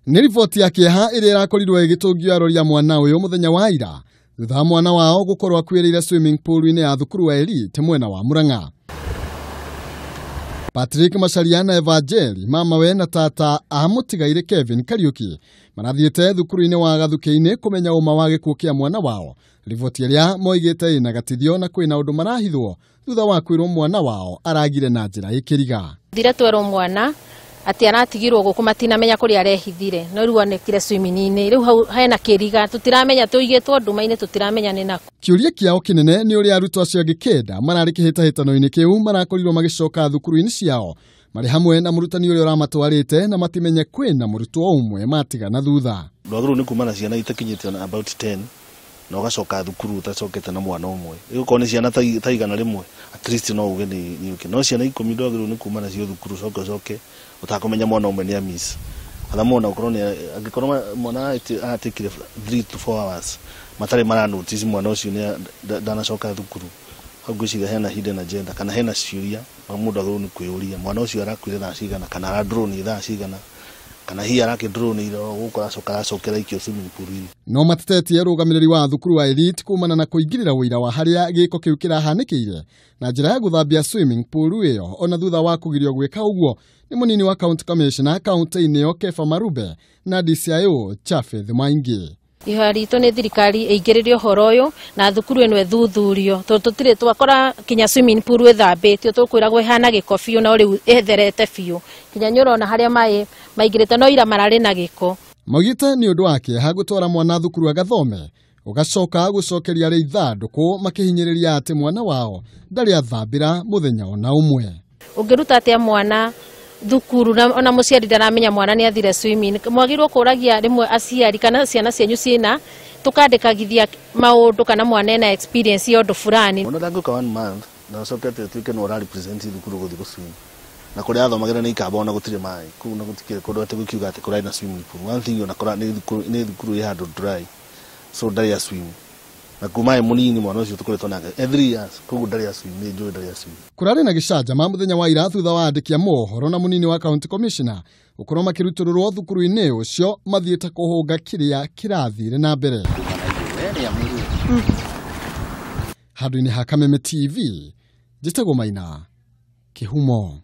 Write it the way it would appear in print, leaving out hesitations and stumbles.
Nĩ riboti ya kĩeha ĩrĩa ĩrakorirwo ĩgĩtũngio arori a mwana ũyũ mũthenya wa ira thutha wa mwana wao gũkorwo akuĩrĩire swimming pool-inĩ ya thukuru wa Elite mwena wa Murang'a. Patrick Macharia na Eva Njeri, mamawe na tata a mũtigairĩ Kevin Kariuki marathiĩte thukuru-inĩ wa Gathukĩ-inĩ kũmenya ũma wa gĩkuũ kĩa mwana wao. Riboti ĩrĩa moigĩte ĩna gatithio na kwĩna ũndũ marahithwo thutha wa kwĩrwo mwana wao aragire na njĩra ĩkĩriga. Thire twerwo mwana atĩ aratigirwo gũkũ matinamenya kũrĩa arehithire no rĩu onekire swimming-inĩ rĩu hau hena kĩriga tũtiramenya tũigĩtwo nduma-inĩ tũtiramenya nĩ nakũ. Kĩũria kĩao kĩnene nĩ ũrĩa arutwo acio angĩ kenda mararĩ kĩhĩtahĩtano-inĩ kĩu marakorirwo magĩcoka thukuru-inĩ ciao marĩ hamwe na mũrutani ũrĩa ũramatwarĩte na matimenye kwĩna mũrutwo ũmwe matigana thutha. Ndwagĩrĩirwo nĩ kuma na ciana itakinyĩte ona about 10 na ũgacoka thukuru ũtacokete na mwana ũmwe. Ĩgũkorwo nĩ ciana ta 100 at least no uge nĩ ũke. No ciana 10 ndwagĩrĩirwo nĩ kuma nacio thukuru ũcoke ũcoke ũtakũmenya mwana ũmwe nĩ amiss. Kana mwana ũkorwo nĩ angĩkorwo mwana atikire 3 to 4 hours matarĩ mara notice mwana ũcio nĩ ndanacoka thukuru. Hau ngwĩciria hena hidden agenda kana hena ciũria mũndũ agĩrĩirwo nĩ kwĩyũria mwana ũcio arakuire thaa cigana kana aradrone thaa cigana kana hihi arakĩdrone gũkũ aracoka aracokera ikio swimming pool-inĩ. No matetetie rũgamĩrĩri wa thukuru wa Elite kumana na kũingĩrĩra ũira wa harĩa gĩko kĩu kĩrahanĩkĩire na njĩra ya gũthambia swimming pool ĩyo ona thutha wa kũgirio gwĩka ũguo nĩ mũnini wa county commissioner kaunti-inĩ ĩyo Kefa Marube na DCIO Chafeth Maingi. Ihoya ritũ nĩ thirikari ĩingĩrĩre ũhoro ũyũ na thukuru ĩno ĩthuthurio tondũ tũtirĩ twakora kinya swimming pool ĩthambĩtio tũkwĩragwo ĩhana gĩko biũ no rĩu ĩtherete biũ kinya nĩ ũrona harĩa maĩ maingĩrĩte no ira mararĩ na gĩko. Maugĩte nĩ ũndũ wa kĩeha gũtwara mwana thukuru agathome ũgacoka gũcokeria arĩa ithandũkũ makĩhinyĩrĩria atĩ mwana wao ndarĩ athambĩra mũthenya ona ũmwe. Ũngĩruta atĩa mwana thukuru na ona mũciari ndaramenya mwana nĩ athire swimming mwagĩrĩirwo kũragia rĩmwe aciari kana ciana cianyu ciĩna tũkandĩkagithia maũndũ kana mwana ena experience ya ũndũ fulani. Mwana ndangĩũka 1 month na ũcoke atĩ ũtuĩke nĩ ũra represent thukuru gũthiĩ gũ swim na kũrĩa athomagĩra nĩ ikamba ona gũtirĩ maĩ kũu na gũtikĩrĩ kũndũ atĩ gũkiuga atĩ kũrarĩ na swimming pool. One thing ona kũra nĩ thukuru ĩ handũ dry so ndarĩ a swim na kuma mũnini mwana ũcio tũkoretwo nake every years koguo ndarĩ a swim nĩ njũĩ ndarĩ a swim. Kũrarĩ na gĩcanjama mũthenya wa ira thutha wa andĩki a mohoro na mũnini wa county commissioner gũkorwo makĩrutũrũrwo thukuru-inĩ ũcio mathiĩte kũhũnga kĩrĩa kĩrathire na mbere. Handũ-inĩ ha Kameme TV njĩtagwo Maina Kĩhumo.